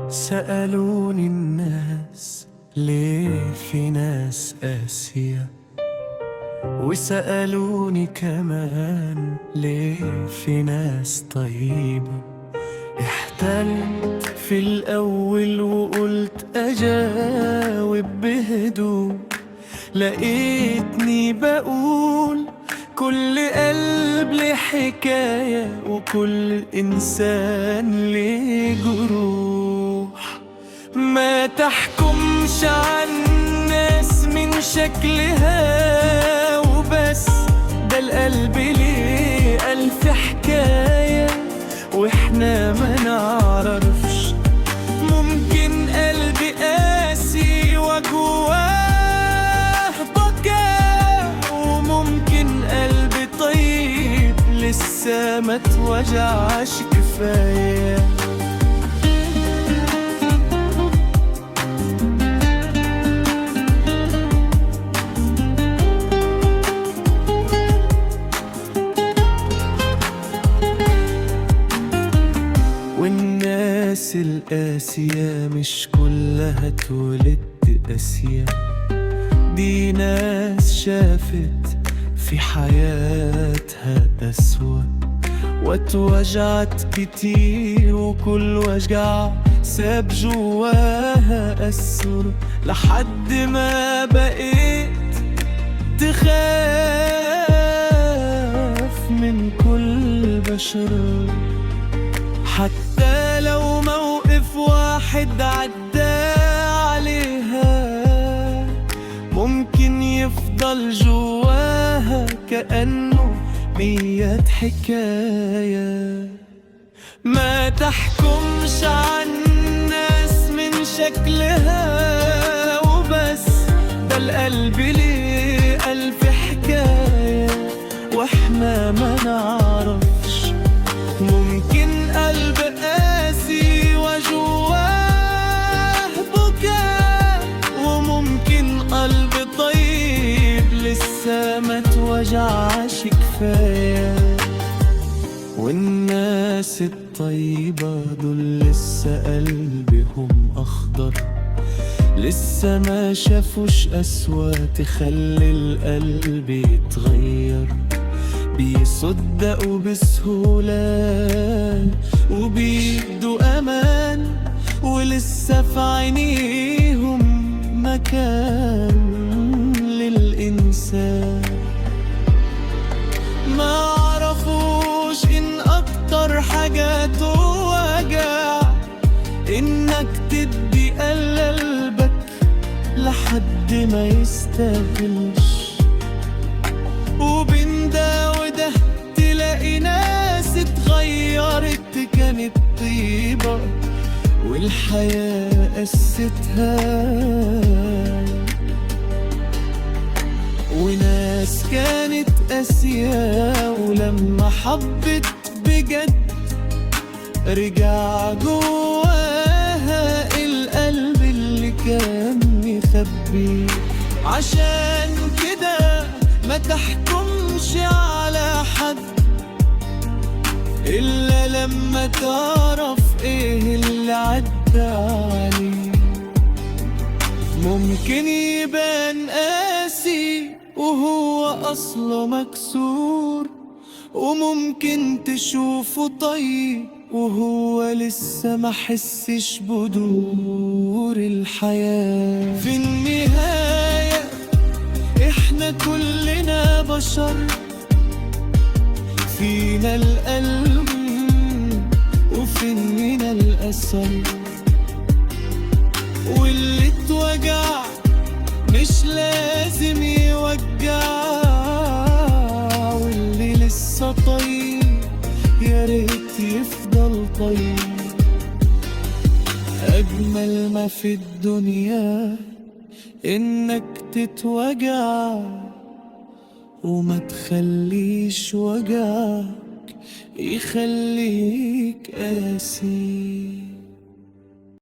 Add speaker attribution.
Speaker 1: سألوني الناس ليه في ناس قاسية، وسألوني كمان ليه في ناس طيبة. احتلت في الأول وقلت أجاوب بهدوء، لقيتني بقول كل قلب ليه حكاية وكل إنسان ليه جروح. ما تحكمش عن الناس من شكلها وبس، ده القلب ليه ألف حكاية واحنا ما نعرفش. ممكن قلبي قاسي وجواه بكاء، وممكن قلبي طيب لسه ما توجعش كفاية. والناس القاسية مش كلها اتولدت قاسية، دي ناس شافت في حياتها أسوأ واتوجعت كتير، وكل وجع ساب جواها أثر لحد ما بقيت تخاف من كل بشر. حتى لو موقف واحد عدى عليها ممكن يفضل جواها كأنه 100 حكاية. ما تحكمش عن الناس من شكلها وبس، ده القلب ليه ألف حكاية واحنا ما نعرفش. ممكن قلب قاسي وجواه بكاء، وممكن قلب طيب لسه ما توجعش كفاية. والناس الطيبة دول لسه قلبهم أخضر، لسه ما شافوش قسوة تخلي القلب يتغير. بيصدقوا بسهولة وبيدوا أمان، ولسه في عينيهم مكان للإنسان. ما عرفوش إن أكتر حاجة توجع إنك تدي قلبك لحد ما يستاهلش. وبين ده وده تلاقي ناس اتغيرت، كانت طيبة والحياة قستها، وناس كانت قاسية ولما حبت بجد رجع جواها القلب اللي كان مخبي. عشان كده ما تحكمش على حد إلا لما تعرف إيه اللي عدى عليه. ممكن يبان قاسي وهو أصله مكسور، وممكن تشوفه طيب وهو لسه ما حسش بدور الحياة. في النهاية احنا كلنا بشر، فينا الألم وفينا الأثر، واللي اتوجع مش لازم يوجع، واللي لسه طيب يا ريت يفضل طيب. أجمل ما في الدنيا إنك تتوجع وما تخليش وجعك يخليك قاسي.